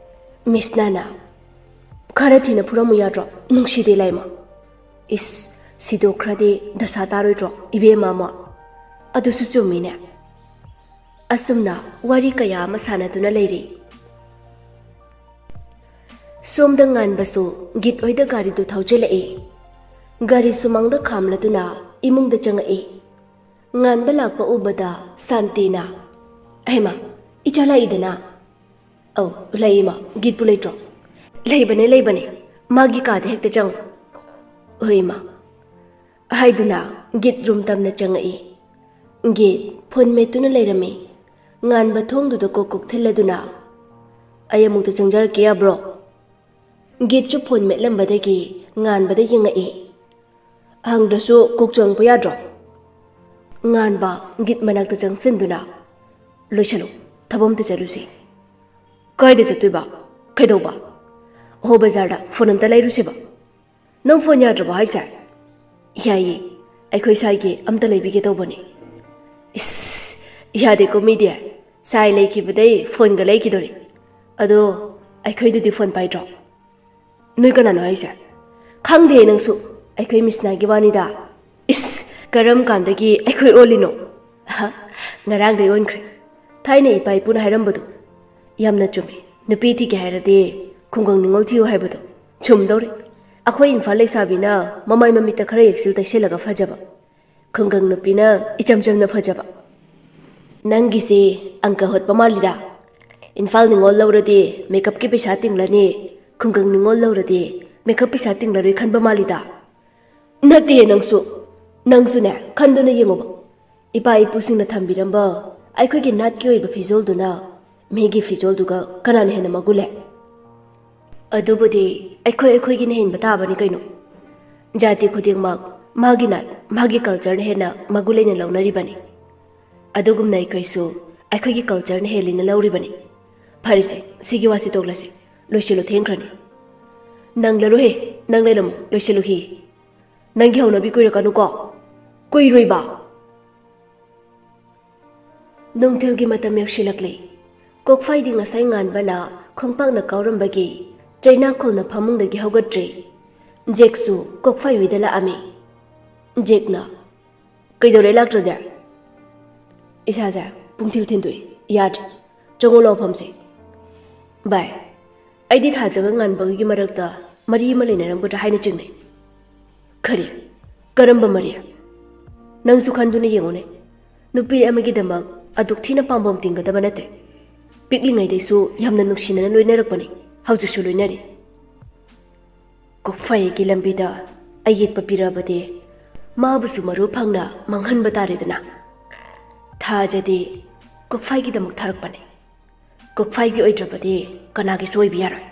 ꯃꯤꯁꯅꯥꯅ, "ꯈꯔ ꯊꯤꯅ ꯐꯨꯔꯝꯃꯨ ꯌꯥꯗ꯭ꯔꯣ? ꯅꯨꯡꯁꯤꯗꯦ ꯂꯥꯏꯃ꯫" "ꯏꯁ, ꯁꯤꯗꯣꯛꯈ꯭ꯔꯗꯤ ꯗꯁꯥ ꯇꯥꯔꯣꯏꯗ꯭ꯔꯣ ꯏꯕꯦꯝꯃ ꯑꯃ?" "ꯑꯗꯨꯁꯨ ꯆꯨꯝꯃꯤꯅꯦ꯫" ꯑꯁꯨꯝꯅ ꯋꯥꯔꯤ ꯀꯌꯥ ꯑꯃ ꯁꯥꯟꯅꯗꯨꯅ ꯂꯩꯔꯤ꯫ ꯁꯣꯝꯗ ꯉꯥꯟꯕꯁꯨ ꯒꯤꯠ ꯍꯣꯏꯗ ꯒꯥꯔꯤꯗꯨ ꯊꯧꯖꯤꯜꯂꯛꯏ꯫ ꯒꯥꯔꯤ ꯁꯨꯃꯥꯡꯗ ꯈꯥꯝꯂꯗꯨꯅ ꯏꯃꯨꯡꯗ ꯆꯪꯉꯛꯏ꯫ ꯉꯥꯟꯕ ꯂꯥꯛꯄ ꯎꯕꯗ ꯁꯥꯟꯇꯤꯅ, "ꯑꯍꯩꯃ, ꯏꯆꯥ ꯂꯥꯛꯏꯗꯅ?" "ꯑꯧ, ꯂꯥꯛꯏꯃ, ꯒꯤꯠꯄꯨ ꯂꯩꯇ꯭ꯔꯣ?" "ꯂꯩꯕꯅꯦ, ꯂꯩꯕꯅꯦ, ꯃꯥꯒꯤ ꯀꯥꯗ ꯍꯦꯛꯇ ꯆꯪꯉꯨ꯫" "ꯍꯣꯏ ꯏꯃꯥ," ꯍꯥꯏꯗꯨꯅ ꯒꯤꯠ ꯔꯨꯝ ꯇꯝꯅ ꯆꯪꯉꯛꯏ꯫ ꯒꯤꯠ ꯐꯣꯟ ꯃꯦꯠꯇꯨꯅ ꯂꯩꯔꯝꯃꯤ꯫ ꯉꯥꯟꯕ ꯊꯣꯡꯗꯨꯗ ꯀꯣꯛ ꯀꯣꯛ ꯊꯤꯜꯂꯗꯨꯅ, "ꯑꯩ ꯑꯃꯨꯛꯇ ꯆꯪꯖꯔꯛꯀꯦ ꯌꯥꯕ꯭ꯔꯣ?" ꯒꯤꯠꯁꯨ ꯐꯣꯟ ꯃꯦꯠꯂꯝꯕꯗꯒꯤ ꯉꯥꯟꯕꯗ ꯌꯦꯡꯉꯛꯏ꯫ "ꯍꯪꯗ꯭ꯔꯁꯨ ꯀꯣꯛ ꯆꯪꯉꯛꯄ ꯌꯥꯗ꯭ꯔꯣ?" ꯉꯥꯟꯕ ꯒꯤꯠ ꯃꯅꯥꯛꯇ ꯆꯪꯁꯤꯟꯗꯨꯅ, "ꯂꯣꯏꯁꯜꯂꯨ, ꯊꯕꯛ ꯑꯝꯇ ꯆꯠꯂꯨꯁꯤ꯫" "ꯀꯥꯏꯗ ꯆꯠꯇꯣꯏꯕ? ꯀꯩꯗꯧꯕ?" "ꯑꯣꯍꯣ, ꯕꯖꯥꯔꯗ ꯐꯣꯟ ꯑꯝꯇ ꯂꯩꯔꯨꯁꯦꯕ꯫" "ꯅꯪ ꯐꯣꯟ ꯌꯥꯗ꯭ꯔꯕꯣ ꯍꯥꯏꯁꯦ?" "ꯌꯥꯏꯌꯦ, ꯑꯩꯈꯣꯏ ꯁ꯭ꯋꯥꯏꯒꯤ ꯑꯝꯇ ꯂꯩꯕꯤꯒꯦ ꯇꯧꯕꯅꯦ꯫" "ꯏꯁ, ꯌꯥꯗꯦꯀꯣ ꯃꯤꯗꯤ꯫ ꯁꯥꯏ ꯂꯩꯈꯤꯕꯗꯩ ꯐꯣꯟꯒ ꯂꯩꯈꯤꯗꯣꯔꯦ꯫ ꯑꯗꯣ ꯑꯩꯈꯣꯏꯗꯨꯗꯤ ꯐꯣꯟ ꯄꯥꯏꯗ꯭ꯔꯣ? ꯅꯣꯏ ꯀꯅꯥꯅꯣ ꯍꯥꯏꯁꯦ? ꯈꯪꯗꯦ ꯅꯪꯁꯨ꯫ ꯑꯩꯈꯣꯏ ꯃꯤꯁꯅꯥꯒꯤ ꯋꯥꯅꯤꯗ꯫ ꯏꯁ, ꯀꯔꯝ ꯀꯥꯟꯗꯒꯤ ꯑꯩꯈꯣꯏ ꯑꯣꯜꯂꯤꯅꯣ? ꯑꯍ, ꯉꯔꯥꯡꯗꯩ ꯑꯣꯟꯈ꯭ꯔꯦ꯫ ꯊꯥꯏꯅ ꯏꯄꯥ ꯏꯄꯨꯅ ꯍꯥꯏꯔꯝꯕꯗꯣ ꯌꯥꯝꯅ ꯆꯨꯝꯃꯤ꯫ ꯅꯨꯄꯤ ꯊꯤꯒꯦ ꯍꯥꯏꯔꯗꯤ ꯈꯨꯡꯒꯪ ꯅꯤꯉꯣꯜ ꯊꯤꯌꯨ ꯍꯥꯏꯕꯗꯣ ꯆꯨꯝꯗꯧꯔꯦ꯫ ꯑꯩꯈꯣꯏ ꯏꯝꯐꯥꯜ ꯂꯩꯁꯥꯕꯤꯅ ꯃꯃꯥꯏ ꯃꯃꯤꯠꯇ ꯈꯔ ꯌꯦꯛꯁꯤꯜ ꯇꯩꯁꯤꯜꯂꯒ ꯐꯖꯕ, ꯈꯨꯡꯒꯪ ꯅꯨꯄꯤꯅ ꯏꯆꯝ ꯆꯝꯅ ꯐꯖꯕ꯫ ꯅꯪꯒꯤꯁꯦ ꯑꯪꯀ ꯍꯣꯠꯄ ꯃꯥꯜꯂꯤꯗ꯫ ꯏꯝꯐꯥꯜ ꯅꯤꯉꯣꯜ ꯂꯧꯔꯗꯤ ꯃꯦꯀꯞꯀꯤ ꯄꯩꯁꯥ ꯇꯤꯡꯂꯅꯤ, ꯈꯨꯡꯒꯪ ꯅꯤꯉꯣꯜ ꯂꯧꯔꯗꯤ ꯃꯦꯀꯞ ꯄꯩꯁꯥ ꯇꯤꯡꯂꯔꯣꯏ ꯈꯟꯕ ꯃꯥꯜꯂꯤꯗ꯫ ꯅꯠꯇꯦ ꯅꯪꯁꯨ꯫ ꯅꯪꯁꯨꯅꯦ, ꯈꯟꯗꯨꯅ ꯌꯦꯡꯉꯨꯕ꯫ ꯏꯄꯥ ꯏꯄꯨꯁꯤꯡꯅ ꯊꯝꯕꯤꯔꯝꯕ ꯑꯩꯈꯣꯏꯒꯤ ꯅꯥꯠꯀꯤ ꯑꯣꯏꯕ ꯐꯤꯖꯣꯜꯗꯨꯅ ꯃꯤꯒꯤ ꯐꯤꯖꯣꯜꯗꯨꯒ ꯀꯅꯥꯅ ꯍꯦꯟꯅ ꯃꯒꯨꯟ ꯂꯩ? ꯑꯗꯨꯕꯨꯗꯤ ꯑꯩꯈꯣꯏ ꯑꯩꯈꯣꯏꯒꯤꯅ ꯍꯦꯟꯕ ꯇꯥꯕꯅꯤ ꯀꯩꯅꯣ꯫ ꯖꯥꯇꯤ ꯈꯨꯗꯤꯡꯃꯛ ꯃꯥꯒꯤ ꯅꯥꯠ, ꯃꯥꯒꯤ ꯀꯜꯆꯔꯅ ꯍꯦꯟꯅ ꯃꯒꯨꯟ ꯂꯩꯅ ꯂꯧꯅꯔꯤꯕꯅꯤ꯫ ꯑꯗꯨꯒꯨꯝꯅ ꯑꯩꯈꯣꯏꯁꯨ ꯑꯩꯈꯣꯏꯒꯤ ꯀꯜꯆꯔꯅ ꯍꯦꯜꯂꯤꯅ ꯂꯧꯔꯤꯕꯅꯤ꯫ ꯐꯔꯦꯁꯦ, ꯁꯤꯒꯤ ꯋꯥꯁꯤ ꯇꯣꯛꯂꯁꯦ꯫ ꯂꯣꯏꯁꯤꯜꯂꯨ, ꯊꯦꯡꯈ꯭ꯔꯅꯤ꯫ ꯅꯪꯂꯔꯣꯍꯦ, ꯅꯪ ꯂꯩꯔꯝꯃꯨ, ꯂꯣꯏꯁꯤꯜꯂꯨ ꯍꯤ꯫ ꯅꯪꯒꯤ ꯍꯧꯅꯕꯤ ꯀꯨꯏꯔꯛꯀꯅꯨꯀꯣ꯫ ꯀꯨꯏꯔꯣꯏꯕ꯫ ꯅꯨꯡꯊꯤꯜꯒꯤ ꯃꯇꯝ ꯌꯧꯁꯤꯜꯂꯛꯂꯦ꯫ ꯀꯣꯛꯐꯥꯏꯗꯤ ꯉꯁꯥꯏ ꯉꯥꯟꯕꯅ ꯈꯣꯡꯄꯥꯛꯅ ꯀꯥꯎꯔꯝꯕꯒꯤ ꯆꯩꯅꯥꯈꯣꯜꯅ ꯐꯃꯨꯡꯗꯒꯤ ꯍꯧꯒꯠꯇ꯭ꯔꯤ꯫ ꯖꯦꯛꯁꯨ ꯀꯣꯛꯐꯥꯏ ꯍꯣꯏꯗ ꯂꯥꯛꯑꯝꯃꯤ꯫ ꯖꯦꯛꯅ, "ꯀꯩꯗꯧꯔꯦ ꯂꯥꯛꯇ꯭ꯔꯗꯤ?" "ꯏꯁꯥꯁꯦ ꯄꯨꯡꯊꯤꯜ ꯊꯤꯟꯗꯣꯛꯏ, ꯌꯥꯗ꯭ꯔꯦ꯫ ꯆꯪꯉꯣ ꯂꯥꯛꯑꯣ ꯐꯝꯁꯦ꯫" "ꯚꯥꯏ, ꯑꯩꯗꯤ ꯊꯥꯖꯒ ꯉꯥꯟꯕꯒꯒꯤ ꯃꯔꯛꯇ ꯃꯔꯤ ꯑꯃ ꯂꯩꯅꯔꯝꯒꯗ꯭ꯔꯥ ꯍꯥꯏꯅ ꯆꯤꯡꯅꯩ꯫" "ꯀꯔꯤ? ꯀꯔꯝꯕ ꯃꯔꯤ?" "ꯅꯪꯁꯨ ꯈꯟꯗꯨꯅ ꯌꯦꯡꯉꯨꯅꯦ꯫ ꯅꯨꯄꯤ ꯑꯃꯒꯤꯗꯃꯛ ꯑꯗꯨꯛ ꯊꯤꯅ ꯄꯥꯝꯕꯣꯝ ꯇꯤꯡꯒꯗꯕ ꯅꯠꯇꯦ꯫ ꯄꯤꯛꯂꯤꯉꯩꯗꯩꯁꯨ ꯌꯥꯝꯅ ꯅꯨꯡꯁꯤꯅꯅ ꯂꯣꯏꯅꯔꯛꯄꯅꯤ, ꯍꯧꯖꯤꯛꯁꯨ ꯂꯣꯏꯅꯔꯤ꯫ ꯀꯣꯛꯐꯩꯒꯤ ꯂꯝꯕꯤꯗ ꯑꯌꯦꯠꯄ ꯄꯤꯔꯛꯑꯕꯗꯤ ꯃꯥꯕꯨꯁꯨ ꯃꯔꯨ ꯐꯪꯅ ꯃꯥꯡꯍꯟꯕ ꯇꯥꯔꯦꯗꯅ꯫ ꯊꯥꯖꯗꯤ ꯀꯣꯛꯐꯥꯏꯒꯤꯗꯃꯛ ꯊꯥꯔꯛꯄꯅꯦ꯫ ꯀꯣꯛꯐꯥꯏꯒꯤ ꯑꯣꯏꯗ꯭ꯔꯕꯗꯤ ꯀꯅꯥꯒꯤꯁꯨ ꯑꯣꯏꯕ ꯌꯥꯔꯣꯏ꯫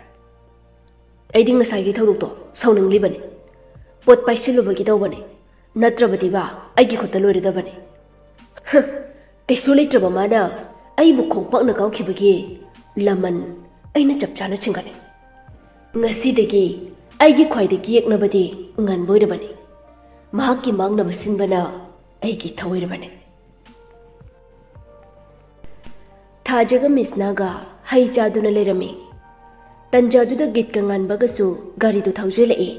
ꯑꯩꯗꯤ ꯉꯁꯥꯏꯒꯤ ꯊꯧꯗꯣꯛꯇꯣ ꯁꯥꯎꯅꯤꯡꯂꯤꯕꯅꯤ꯫ ꯄꯣꯠ ꯄꯥꯏꯁꯤꯜꯂꯨꯕꯒꯤ ꯇꯧꯕꯅꯤ, ꯅꯠꯇ꯭ꯔꯕꯗꯤꯕ ꯑꯩꯒꯤ ꯈꯨꯠꯇ ꯂꯣꯏꯔꯗꯕꯅꯤ꯫ ꯍ, ꯀꯩꯁꯨ ꯂꯩꯇ꯭ꯔꯕ ꯃꯥꯅ ꯑꯩꯕꯨ ꯈꯣꯡꯄꯥꯛꯅ ꯀꯥꯎꯈꯤꯕꯒꯤ ꯂꯃꯟ ꯑꯩꯅ ꯆꯞ ꯆꯥꯅ ꯁꯤꯡꯒꯅꯤ꯫ ꯉꯁꯤꯗꯒꯤ ꯑꯩꯒꯤ ꯈ꯭ꯋꯥꯏꯗꯒꯤ ꯌꯦꯛꯅꯕꯗꯤ ꯉꯟꯕ ꯑꯣꯏꯔꯕꯅꯤ꯫ ꯃꯍꯥꯛꯀꯤ ꯃꯥꯡꯅꯕ ꯁꯤꯟꯕꯅ ꯑꯩꯒꯤ ꯊꯧꯑꯣꯏꯔꯕꯅꯤ꯫ ꯊꯥꯖꯒ ꯃꯤꯁꯅꯥꯒ ꯍꯩ ꯆꯥꯗꯨꯅ ꯂꯩꯔꯝꯃꯤ꯫ ꯇꯟꯖꯥꯗꯨꯗ ꯒꯤꯠꯀ ꯉꯥꯟꯕꯒꯁꯨ ꯒꯥꯔꯤꯗꯨ ꯊꯧꯖꯤꯜꯂꯛꯏ꯫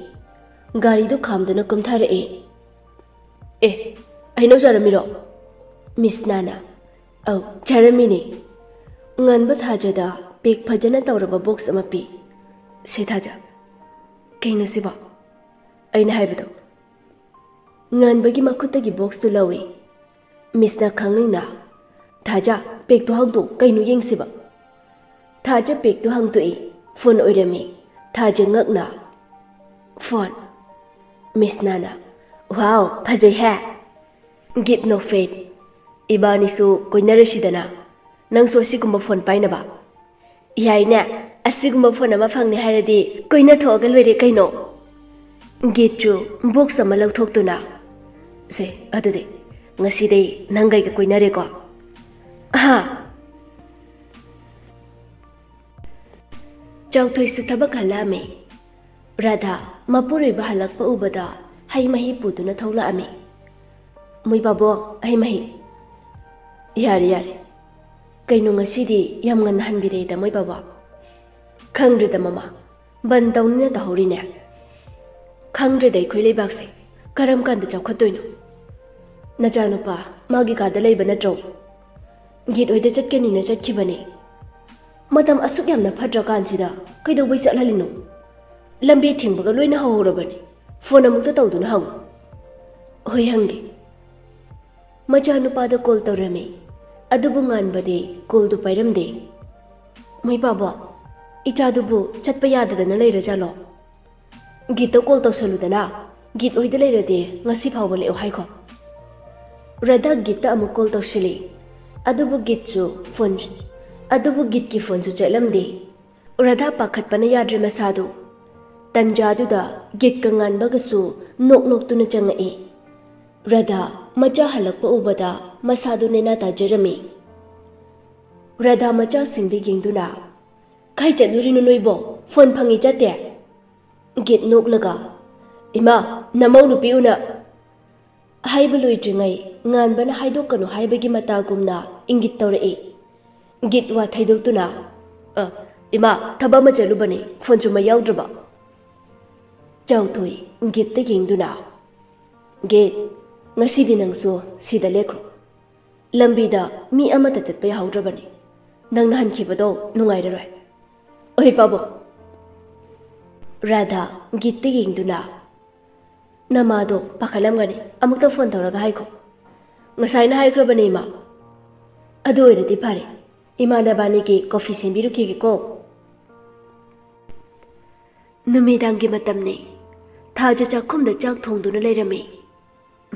ꯒꯥꯔꯤꯗꯨ ꯈꯥꯝꯗꯨꯅ ꯀꯨꯝꯊꯔꯛꯏ꯫ "ꯑꯦ, ꯍꯩꯅꯧ ꯆꯥꯔꯝꯃꯤꯔꯣ?" ꯃꯤꯁꯅꯥꯅ꯫ "ꯑꯧ, ꯆꯥꯔꯝꯃꯤꯅꯦ꯫" ꯉꯥꯟꯕ ꯊꯥꯖꯗ ꯄꯦꯛ ꯐꯖꯅ ꯇꯧꯔꯕ ꯕꯣꯛꯁ ꯑꯃ ꯄꯤ꯫ "ꯁꯦ ꯊꯥꯖ꯫" "ꯀꯩꯅꯣ ꯁꯤꯕꯣ?" "ꯑꯩꯅ ꯍꯥꯏꯕꯗꯣ꯫" ꯉꯥꯟꯕꯒꯤ ꯃꯈꯨꯠꯇꯒꯤ ꯕꯣꯛꯁꯇꯨ ꯂꯧꯏ꯫ ꯃꯤꯁꯅ ꯈꯪꯅꯤꯡꯅ, "ꯊꯥꯖ, ꯄꯦꯛꯇꯣ ꯍꯥꯡꯗꯣꯛ, ꯀꯩꯅꯣ ꯌꯦꯡꯁꯤꯕ?" ꯊꯥꯖ ꯄꯦꯛꯇꯣ ꯍꯥꯡꯗꯣꯛꯏ꯫ ꯐꯣꯟ ꯑꯣꯏꯔꯝꯃꯤ꯫ ꯊꯥꯖ ꯉꯛꯅ, "ꯐꯣꯟ?" ꯃꯤꯁꯅꯥꯅ, "ꯋꯥꯎ, ꯐꯖꯩꯍꯦ!" ꯒꯤꯠ ꯅꯣꯛꯐꯦꯠ꯫ "ꯏꯕꯥꯅꯤꯁꯨ ꯀꯣꯏꯅꯔꯁꯤꯗꯅ, ꯅꯪꯁꯨ ꯑꯁꯤꯒꯨꯝꯕ ꯐꯣꯟ ꯄꯥꯏꯅꯕ꯫ ꯌꯥꯏꯅꯦ, ꯑꯁꯤꯒꯨꯝꯕ ꯐꯣꯟ ꯑꯃ ꯐꯪꯅꯤ ꯍꯥꯏꯔꯗꯤ ꯀꯣꯏꯅ ꯊꯣꯛꯑꯒ ꯂꯣꯏꯔꯦ ꯀꯩꯅꯣ꯫" ꯒꯤꯠꯁꯨ ꯕꯣꯛꯁ ꯑꯃ ꯂꯧꯊꯣꯛꯇꯨꯅ, "ꯁꯦ, ꯑꯗꯨꯗꯤ ꯉꯁꯤꯗꯩ ꯅꯪꯒ ꯑꯩꯒ ꯀꯣꯏꯅꯔꯦꯀꯣ?" "ꯑꯍꯥ꯫" ꯆꯥꯎꯊꯣꯏꯁꯨ ꯊꯕꯛ ꯍꯜꯂꯛꯑꯝꯃꯤ꯫ ꯔꯥꯙꯥ ꯃꯄꯨꯔꯣꯏꯕ ꯍꯜꯂꯛꯄ ꯎꯕꯗ ꯍꯩ ꯃꯍꯤ ꯄꯨꯗꯨꯅ ꯊꯣꯛꯂꯛꯑꯝꯃꯤ꯫ "ꯃꯣꯏ ꯄꯥꯕꯣ, ꯍꯩ ꯃꯍꯤ꯫" "ꯌꯥꯔꯦ, ꯌꯥꯔꯦ꯫ ꯀꯩꯅꯣ ꯉꯁꯤꯗꯤ ꯌꯥꯝ ꯉꯟꯅ ꯍꯟꯕꯤꯔꯛꯑꯦꯗ ꯃꯣꯏ ꯄꯥꯕꯣ?" "ꯈꯪꯗ꯭ꯔꯦꯗ ꯃꯃꯥ, ꯕꯟ ꯇꯧꯅꯤꯅ ꯇꯧꯍꯧꯔꯤꯅꯦ꯫ ꯈꯪꯗ꯭ꯔꯦꯗ ꯑꯩꯈꯣꯏ ꯂꯩꯕꯥꯛꯁꯦ ꯀꯔꯝ ꯀꯥꯟꯗ ꯆꯥꯎꯈꯠꯇꯣꯏꯅꯣ꯫ ꯅꯆꯥꯅꯨꯄꯥ ꯃꯥꯒꯤ ꯀꯥꯗ ꯂꯩꯕ ꯅꯠꯇ꯭ꯔꯣ? ꯒꯤꯠ ꯍꯣꯏꯗ ꯆꯠꯀꯅꯤꯅ ꯆꯠꯈꯤꯕꯅꯦ꯫ ꯃꯇꯝ ꯑꯁꯨꯛ ꯌꯥꯝꯅ ꯐꯠꯇ꯭ꯔꯀꯥꯟꯁꯤꯗ ꯀꯩꯗꯧꯕꯩ ꯆꯠꯍꯜꯂꯤꯅꯣ? ꯂꯝꯕꯤ ꯊꯤꯡꯕꯒ ꯂꯣꯏꯅ ꯍꯧꯍꯧꯔꯕꯅꯤ꯫ ꯐꯣꯟ ꯑꯃꯨꯛꯇ ꯇꯧꯗꯨꯅ ꯍꯪꯉꯨ꯫" "ꯍꯣꯏ, ꯍꯪꯒꯦ꯫" ꯃꯆꯥꯅꯨꯄꯥꯗ ꯀꯣꯜ ꯇꯧꯔꯝꯃꯤ, ꯑꯗꯨꯕꯨ ꯉꯥꯟꯕꯗꯤ ꯀꯣꯜꯗꯨ ꯄꯥꯏꯔꯝꯗꯦ꯫ "ꯃꯣꯏ ꯄꯥꯕꯣ, ꯏꯆꯥꯗꯨꯕꯨ ꯆꯠꯄ ꯌꯥꯗꯗꯅ ꯂꯩꯔꯖꯥꯠꯂꯣ? ꯒꯤꯠꯇ ꯀꯣꯜ ꯇꯧꯁꯜꯂꯨꯗꯅ, ꯒꯤꯠ ꯍꯣꯏꯗ ꯂꯩꯔꯗꯤ ꯉꯁꯤ ꯐꯥꯎꯕ ꯂꯦꯛꯑꯣ ꯍꯥꯏꯈꯣ꯫" ꯔꯥꯙꯥ ꯒꯤꯠꯇ ꯑꯃꯨꯛ ꯀꯣꯜ ꯇꯧꯁꯤꯜꯂꯤ, ꯑꯗꯨꯕꯨ ꯒꯤꯠꯁꯨ ꯐꯣꯟ, ꯑꯗꯨꯕꯨ ꯒꯤꯠꯀꯤ ꯐꯣꯟꯁꯨ ꯆꯠꯂꯝꯗꯦ꯫ ꯔꯥꯙꯥ ꯄꯥꯈꯠꯄꯅ ꯌꯥꯗ꯭ꯔꯦ ꯃꯁꯥꯗꯨ꯫ ꯇꯟꯖꯥꯗꯨꯗ ꯒꯤꯠꯀ ꯉꯥꯟꯕꯒꯁꯨ ꯅꯣꯛ ꯅꯣꯛꯇꯨꯅ ꯆꯪꯉꯛꯏ꯫ ꯔꯥꯙꯥ ꯃꯆꯥ ꯍꯜꯂꯛꯄ ꯎꯕꯗ ꯃꯁꯥꯗꯨ ꯅꯦꯅꯥ ꯇꯥꯖꯔꯝꯃꯤ꯫ ꯔꯥꯙꯥ ꯃꯆꯥꯁꯤꯡꯗ ꯌꯦꯡꯗꯨꯅ, "ꯀꯥꯏ ꯆꯠꯂꯨꯔꯤꯅꯣ ꯅꯣꯏꯕꯣ? ꯐꯣꯟ ꯐꯪꯉꯤ ꯆꯠꯇꯦ?" ꯒꯤꯠ ꯅꯣꯛꯂꯒ, "ꯏꯃꯥ, ꯅꯃꯧ ꯅꯨꯄꯤ ꯎꯅ꯫" ꯍꯥꯏꯕ ꯂꯣꯏꯗ꯭ꯔꯤꯉꯩ ꯉꯥꯟꯕꯅ ꯍꯥꯏꯗꯣꯛꯀꯅꯨ ꯍꯥꯏꯕꯒꯤ ꯃꯇꯥꯒꯨꯝꯅ ꯏꯪꯒꯤꯠ ꯇꯧꯔꯛꯏ꯫ ꯒꯤꯠ ꯋꯥ ꯊꯩꯗꯣꯛꯇꯨꯅ, "ꯑ, ꯏꯃꯥ, ꯊꯕꯛ ꯑꯃ ꯆꯠꯂꯨꯕꯅꯤ, ꯐꯣꯟꯁꯨ ꯃꯩ ꯌꯥꯎꯗ꯭ꯔꯕ?" ꯆꯥꯎꯊꯣꯏ ꯒꯤꯠꯇ ꯌꯦꯡꯗꯨꯅ, "ꯒꯤꯠ, ꯉꯁꯤꯗꯤ ꯅꯪꯁꯨ ꯁꯤꯗ ꯂꯦꯛꯈ꯭ꯔꯣ꯫ ꯂꯝꯕꯤꯗ ꯃꯤ ꯑꯃꯠꯇ ꯆꯠꯄ ꯌꯥꯍꯧꯗ꯭ꯔꯕꯅꯤ꯫ ꯅꯪꯅ ꯍꯟꯈꯤꯕꯗꯣ ꯅꯨꯡꯉꯥꯏꯔꯔꯣꯏ꯫ ꯑꯣꯏ ꯄꯥꯕꯨꯡ꯫" ꯔꯥꯙꯥ ꯒꯤꯠꯇ ꯌꯦꯡꯗꯨꯅ, "ꯅꯃꯥꯗꯣ ꯄꯥꯈꯠꯂꯝꯒꯅꯤ, ꯑꯃꯨꯛꯇ ꯐꯣꯟ ꯇꯧꯔꯒ ꯍꯥꯏꯈꯣ꯫" "ꯉꯁꯥꯏꯅ ꯍꯥꯏꯈ꯭ꯔꯕꯅꯦ, ꯏꯃꯥ꯫" "ꯑꯗꯨ ꯑꯣꯏꯔꯗꯤ ꯐꯔꯦ, ꯏꯃꯥ ꯅꯕꯥꯅꯤꯒꯤ ꯀꯣꯐꯤ ꯁꯦꯝꯕꯤꯔꯨꯈꯤꯒꯦꯀꯣ꯫" ꯅꯨꯃꯤꯗꯥꯡꯒꯤ ꯃꯇꯝꯅꯤ꯫ ꯊꯥꯖ ꯆꯥꯛꯈꯨꯝꯗ ꯆꯥꯛ ꯊꯣꯡꯗꯨꯅ ꯂꯩꯔꯝꯃꯤ꯫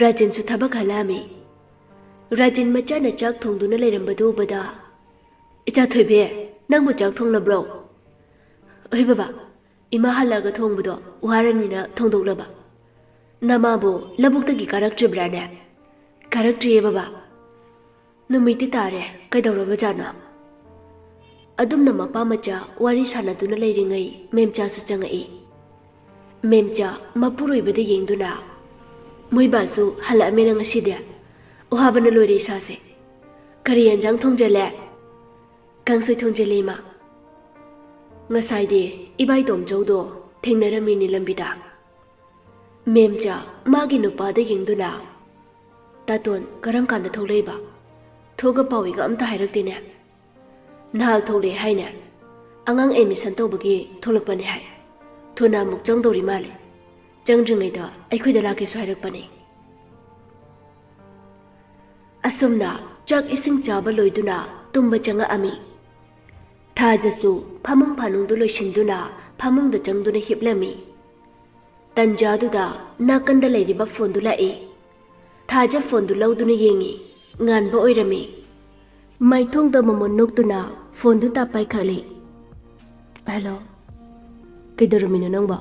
ꯔꯥꯖꯦꯟꯁꯨ ꯊꯕꯛ ꯍꯜꯂꯛꯑꯝꯃꯤ꯫ ꯔꯥꯖꯦꯟ ꯃꯆꯥꯅ ꯆꯥꯛ ꯊꯣꯡꯗꯨꯅ ꯂꯩꯔꯝꯕꯗꯨ ꯎꯕꯗ, "ꯏꯆꯥ ꯊꯣꯏꯕꯤ, ꯅꯪꯕꯨ ꯆꯥꯛ ꯊꯣꯡꯂꯕ꯭ꯔꯣ?" "ꯍꯣꯏ ꯕꯕꯥ, ꯏꯃꯥ ꯍꯜꯂꯛꯑꯒ ꯊꯣꯡꯕꯗꯣ ꯋꯥꯔꯅꯤꯅ ꯊꯣꯡꯗꯣꯛꯂꯕ꯫ ꯅꯃꯥꯕꯨ ꯂꯧꯕꯨꯛꯇꯒꯤ ꯀꯥꯔꯛꯇ꯭ꯔꯤꯕ꯭ꯔꯥꯅꯦ?" "ꯀꯥꯔꯛꯇ꯭ꯔꯤꯌꯦ ꯕꯕꯥ꯫ ꯅꯨꯃꯤꯠꯇꯤ ꯇꯥꯔꯦ, ꯀꯩꯗꯧꯔꯕꯖꯥꯠꯅꯣ?" ꯑꯗꯨꯝꯅ ꯃꯄꯥ ꯃꯆꯥ ꯋꯥꯔꯤ ꯁꯥꯟꯅꯗꯨꯅ ꯂꯩꯔꯤꯉꯩ ꯃꯦꯝꯆꯥꯁꯨ ꯆꯪꯉꯛꯏ꯫ ꯃꯦꯝꯆꯥ ꯃꯄꯨꯔꯣꯏꯕꯗ ꯌꯦꯡꯗꯨꯅ, "ꯃꯣꯏ ꯕꯥꯁꯨ ꯍꯜꯂꯛꯑꯃꯦꯅ ꯉꯁꯤꯗꯤ? ꯋꯥꯕꯅ ꯂꯣꯏꯔꯦ ꯏꯁꯥꯁꯦ꯫ ꯀꯔꯤ ꯌꯦꯟꯖꯥꯡ ꯊꯣꯡꯖꯜꯂꯦ?" "ꯀꯥꯡꯁꯣꯏ ꯊꯣꯡꯖꯜꯂꯦ, ꯏꯃꯥ꯫ ꯉꯁꯥꯏꯗꯤ ꯏꯕꯥꯏ ꯇꯣꯝꯆꯧꯗꯣ ꯊꯦꯡꯅꯔꯝꯃꯤꯅꯤ ꯂꯝꯕꯤꯗ꯫" ꯃꯦꯝꯆꯥ ꯃꯥꯒꯤ ꯅꯨꯄꯥꯗ ꯌꯦꯡꯗꯨꯅ, "ꯇꯥꯇꯣꯟ ꯀꯔꯝ ꯀꯥꯟꯗ ꯊꯣꯛꯂꯛꯏꯕ? ꯊꯣꯛꯑꯒ ꯄꯥꯎ ꯏꯒ ꯑꯝꯇ ꯍꯥꯏꯔꯛꯇꯦꯅꯦ꯫ ꯅꯍꯥꯜ ꯊꯣꯛꯂꯛꯑꯦ ꯍꯥꯏꯅꯦ꯫ ꯑꯉꯥꯡ ꯑꯦꯗꯃꯤꯁꯟ ꯇꯧꯕꯒꯤ ꯊꯣꯛꯂꯛꯄꯅꯦ ꯍꯥꯏ꯫ ꯊꯨꯅ ꯑꯃꯨꯛ ꯆꯪꯗꯧꯔꯤ ꯃꯥꯜꯂꯦ꯫ ꯆꯪꯗ꯭ꯔꯤꯉꯩꯗ ꯑꯩꯈꯣꯏꯗ ꯂꯥꯛꯀꯦꯁꯨ ꯍꯥꯏꯔꯛꯄꯅꯦ꯫" ꯑꯁꯨꯝꯅ ꯆꯥꯛ ꯏꯁꯤꯡ ꯆꯥꯕ ꯂꯣꯏꯗꯨꯅ ꯇꯨꯝꯕ ꯆꯪꯉꯛꯑꯝꯃꯤ꯫ ꯊꯥꯖꯁꯨ ꯐꯃꯨꯡ ꯐꯥꯅꯨꯡꯗꯨ ꯂꯣꯏꯁꯤꯟꯗꯨꯅ ꯐꯃꯨꯡꯗ ꯆꯪꯗꯨꯅ ꯍꯤꯞꯂꯝꯃꯤ꯫ ꯇꯟꯖꯥꯗꯨꯗ ꯅꯥꯀꯟꯗ ꯂꯩꯔꯤꯕ ꯐꯣꯟꯗꯨ ꯂꯥꯛꯏ꯫ ꯊꯥꯖ ꯐꯣꯟꯗꯨ ꯂꯧꯗꯨꯅ ꯌꯦꯡꯉꯤ꯫ ꯉꯥꯟꯕ ꯑꯣꯏꯔꯝꯃꯤ꯫ ꯃꯥꯏꯊꯣꯡꯗ ꯃꯃꯣꯟ ꯅꯣꯛꯇꯨꯅ ꯐꯣꯟꯗꯨ ꯇꯥꯞ ꯄꯥꯏꯈꯠꯂꯤ꯫ "ꯍꯜꯂꯣ, ꯀꯩꯗꯧꯔꯝꯃꯤꯅꯣ ꯅꯪꯕꯣ?"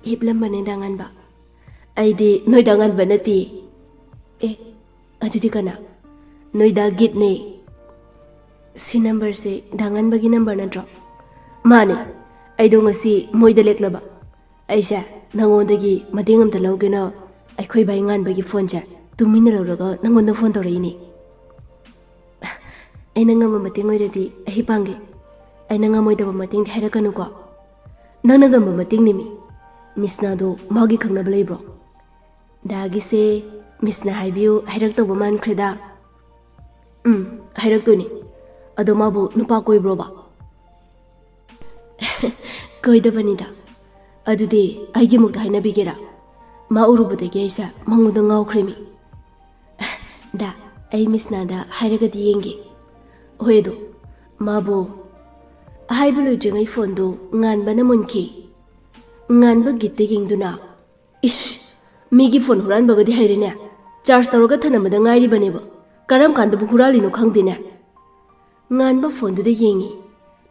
"ꯍꯤꯞꯂꯝꯕꯅꯦ, ꯗꯥ ꯉꯥꯟꯕ꯫" "ꯑꯩꯗꯤ ꯅꯣꯏ ꯗꯥ ꯉꯥꯟꯕ ꯅꯠꯇꯦ꯫" "ꯑꯦ, ꯑꯗꯨꯗꯤ ꯀꯅꯥ?" "ꯅꯣꯏ ꯗꯥ ꯒꯤꯠꯅꯦ꯫" "ꯁꯤ ꯅꯝꯕꯔꯁꯦ ꯗꯥ ꯉꯥꯟꯕꯒꯤ ꯅꯝꯕꯔ ꯅꯠꯇ꯭ꯔꯣ?" "ꯃꯥꯅꯦ꯫ ꯑꯩꯗꯣ ꯉꯁꯤ ꯃꯣꯏꯗ ꯂꯦꯛꯂꯕ꯫ ꯑꯩꯁꯦ ꯅꯪꯉꯣꯟꯗꯒꯤ ꯃꯇꯦꯡ ꯑꯝꯇ ꯂꯧꯒꯦꯅ ꯑꯩꯈꯣꯏ ꯕꯥꯏ ꯉꯥꯟꯕꯒꯤ ꯐꯣꯟꯁꯦ ꯇꯨꯃꯤꯟꯅ ꯂꯧꯔꯒ ꯅꯪꯉꯣꯟꯗ ꯐꯣꯟ ꯇꯧꯔꯛꯏꯅꯦ꯫" ꯑꯩꯅ ꯉꯝꯕ ꯃꯇꯦꯡ ꯑꯣꯏꯔꯗꯤ ꯑꯩ ꯄꯥꯡꯒꯦ꯫ ꯑꯩꯅ ꯉꯝꯃꯣꯏꯗꯕ ꯃꯇꯦꯡꯗꯤ ꯍꯥꯏꯔꯛꯀꯅꯨꯀꯣ꯫ ꯅꯪꯅ ꯉꯝꯕ ꯃꯇꯦꯡꯅꯤꯃꯤ꯫ ꯃꯤꯁꯅꯥꯗꯣ ꯃꯥꯒꯤ ꯈꯪꯅꯕ ꯂꯩꯕ꯭ꯔꯣ? ꯗꯥꯒꯤꯁꯦ ꯃꯤꯁꯅ ꯍꯥꯏꯕꯤꯌꯨ ꯍꯥꯏꯔꯛꯇꯧꯕ ꯃꯥꯟꯈ꯭ꯔꯦꯗ꯫ ꯎꯝ, ꯍꯥꯏꯔꯛꯇꯣꯏꯅꯤ꯫ ꯑꯗꯣ ꯃꯥꯕꯨ ꯅꯨꯄꯥ ꯀꯣꯏꯕ꯭ꯔꯣꯕ? ꯀꯣꯏꯗꯕꯅꯤꯗ꯫ ꯑꯗꯨꯗꯤ ꯑꯩꯒꯤꯃꯨꯛꯇ ꯍꯥꯏꯅꯕꯤꯒꯦꯔꯥ? ꯃꯥ ꯎꯔꯨꯕꯗꯒꯤ ꯑꯩꯁꯦ ꯃꯉꯣꯟꯗ ꯉꯥꯎꯈ꯭ꯔꯦꯃꯤ꯫ ꯗꯥ, ꯑꯩ ꯃꯤꯁꯅꯥꯗ ꯍꯥꯏꯔꯒꯗꯤ ꯌꯦꯡꯒꯦ꯫ ꯍꯣꯏ ꯑꯗꯣ, ꯃꯥꯕꯨ꯫ ꯍꯥꯏꯕ ꯂꯣꯏꯗ꯭ꯔꯤꯉꯩ ꯐꯣꯟꯗꯨ ꯉꯥꯟꯕꯅ ꯃꯨꯟꯈꯤ꯫ ꯉꯥꯟꯕ ꯒꯤꯠꯇ ꯌꯦꯡꯗꯨꯅ, "ꯏꯁ, ꯃꯤꯒꯤ ꯐꯣꯟ ꯍꯨꯔꯥꯟꯕꯒꯗꯤ ꯍꯩꯔꯦꯅꯦ꯫ ꯆꯥꯔꯖ ꯇꯧꯔꯒ ꯊꯅꯝꯕꯗ ꯉꯥꯏꯔꯤꯕꯅꯦꯕ꯫ ꯀꯔꯝ ꯀꯥꯟꯗꯕꯨ ꯍꯨꯔꯥꯜꯂꯤꯅꯣ ꯈꯪꯗꯦꯅꯦ"꯫ ꯉꯥꯟꯕ ꯐꯣꯟꯗꯨꯗ ꯌꯦꯡꯉꯤ꯫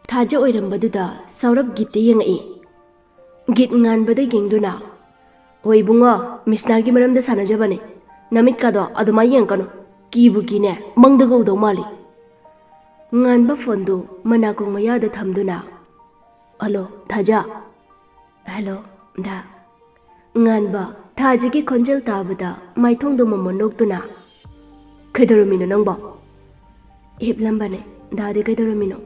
ꯊꯥꯖ ꯑꯣꯏꯔꯝꯕꯗꯨꯗ ꯁꯥꯎꯔꯞ ꯒꯤꯠꯇ ꯌꯦꯡꯉꯛꯏ꯫ ꯒꯤꯠ ꯉꯥꯟꯕꯗ ꯌꯦꯡꯗꯨꯅ, "ꯍꯣꯏ ꯏꯕꯨꯡꯉꯣ, ꯃꯤꯁꯅꯥꯒꯤ ꯃꯔꯝꯗ ꯁꯥꯟꯅꯖꯕꯅꯦ꯫ ꯅꯃꯤꯠꯀꯥꯗꯣ ꯑꯗꯨꯃꯥꯏ ꯌꯦꯡꯉꯛꯀꯅꯨ꯫ ꯀꯤꯕꯨ ꯀꯤꯅꯦ, ꯃꯪꯗꯒ ꯎꯗꯧ ꯃꯥꯜꯂꯤ"꯫ ꯉꯥꯟꯕ ꯐꯣꯟꯗꯨ ꯃꯅꯥꯀꯣꯡ ꯃꯌꯥꯗ ꯊꯝꯗꯨꯅ, "ꯍꯜꯂꯣ, ꯊꯥꯖ"꯫ "ꯍꯜꯂꯣ, ꯗꯥ"꯫ ꯉꯥꯟꯕ, ꯊꯥꯖꯒꯤ ꯈꯣꯟꯖꯦꯜ ꯇꯥꯕꯗ ꯃꯥꯏꯊꯣꯡꯗꯨ ꯃꯃꯣꯟ ꯅꯣꯛꯇꯨꯅ, "ꯀꯩꯗꯧꯔꯝꯃꯤꯅꯣ ꯅꯪꯕꯣ?" "ꯍꯤꯞꯂꯝꯕꯅꯦ꯫ ꯗꯥꯗꯤ ꯀꯩꯗꯧꯔꯝꯃꯤꯅꯣ?"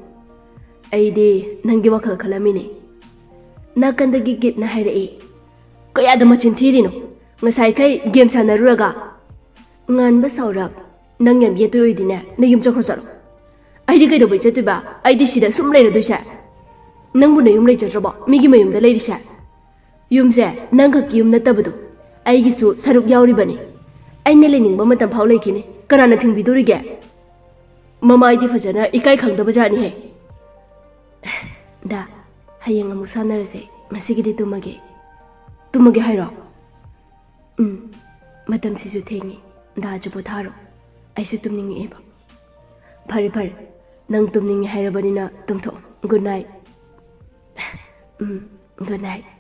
"ꯑꯩꯗꯤ ꯅꯪꯒꯤ ꯋꯥꯈꯜ ꯈꯜꯂꯝꯃꯤꯅꯦ"꯫ ꯅꯥꯀꯟꯗꯒꯤ ꯒꯤꯠꯅ ꯍꯥꯏꯔꯛꯏ, "ꯀꯌꯥꯗ ꯃꯆꯤꯟ ꯊꯤꯔꯤꯅꯣ? ꯉꯁꯥꯏꯈꯩ ꯒꯦꯝ ꯁꯥꯟꯅꯔꯨꯔꯒ"꯫ ꯉꯥꯟꯕ ꯁꯥꯎꯔꯞ, "ꯅꯪ ꯌꯥꯝ ꯌꯦꯠꯇꯣꯏ ꯑꯣꯏꯗꯤꯅꯦ, ꯅꯌꯨꯝ ꯆꯠꯈ꯭ꯔꯣ ꯆꯠꯂꯣ꯫ ꯑꯩꯗꯤ ꯀꯩꯗꯧꯕꯩ ꯆꯠꯇꯣꯏꯕ? ꯑꯩꯗꯤ ꯁꯤꯗ ꯁꯨꯝ ꯂꯩꯔꯗꯣꯏꯁꯦ꯫ ꯅꯪꯕꯨ ꯅꯌꯨꯝ ꯂꯩꯖꯗ꯭ꯔꯕꯣ? ꯃꯤꯒꯤ ꯃꯌꯨꯝꯗ ꯂꯩꯔꯤꯁꯦ꯫ ꯌꯨꯝꯁꯦ ꯅꯪ ꯈꯛꯀꯤ ꯌꯨꯝ ꯅꯠꯇꯕꯗꯣ, ꯑꯩꯒꯤꯁꯨ ꯁꯔꯨꯛ ꯌꯥꯎꯔꯤꯕꯅꯤ꯫ ꯑꯩꯅ ꯂꯩꯅꯤꯡꯕ ꯃꯇꯝ ꯐꯥꯎ ꯂꯩꯈꯤꯅꯤ꯫ ꯀꯅꯥꯅ ꯊꯤꯡꯕꯤꯗꯣꯔꯤꯒꯦ? ꯃꯃꯥꯏꯗꯤ ꯐꯖꯅ ꯏꯀꯥꯏ ꯈꯪꯗꯕ ꯖꯥꯠꯅꯤꯍꯦ"꯫ "ꯗꯥ, ꯍꯌꯦꯡ ꯑꯃꯨꯛ ꯁꯥꯟꯅꯔꯁꯦ꯫ ꯉꯁꯤꯒꯤꯗꯤ ꯇꯨꯝꯃꯒꯦ"꯫ "ꯇꯨꯝꯃꯒꯦ ꯍꯥꯏꯔꯣ?" "ꯎꯝ, ꯃꯇꯝꯁꯤꯁꯨ ꯊꯦꯡꯉꯤ꯫ ꯗꯥꯁꯨ ꯄꯣꯊꯥꯔꯣ꯫ ꯑꯩꯁꯨ ꯇꯨꯝꯅꯤꯡꯉꯛꯑꯦꯕ"꯫ "ꯐꯔꯦ, ꯐꯔꯦ꯫ ꯅꯪ ꯇꯨꯝꯅꯤꯡꯉꯦ ꯍꯥꯏꯔꯕꯅꯤꯅ ꯇꯨꯝꯊꯣꯛꯑꯣ꯫ Good night"꯫ "ꯎꯝ, good night"꯫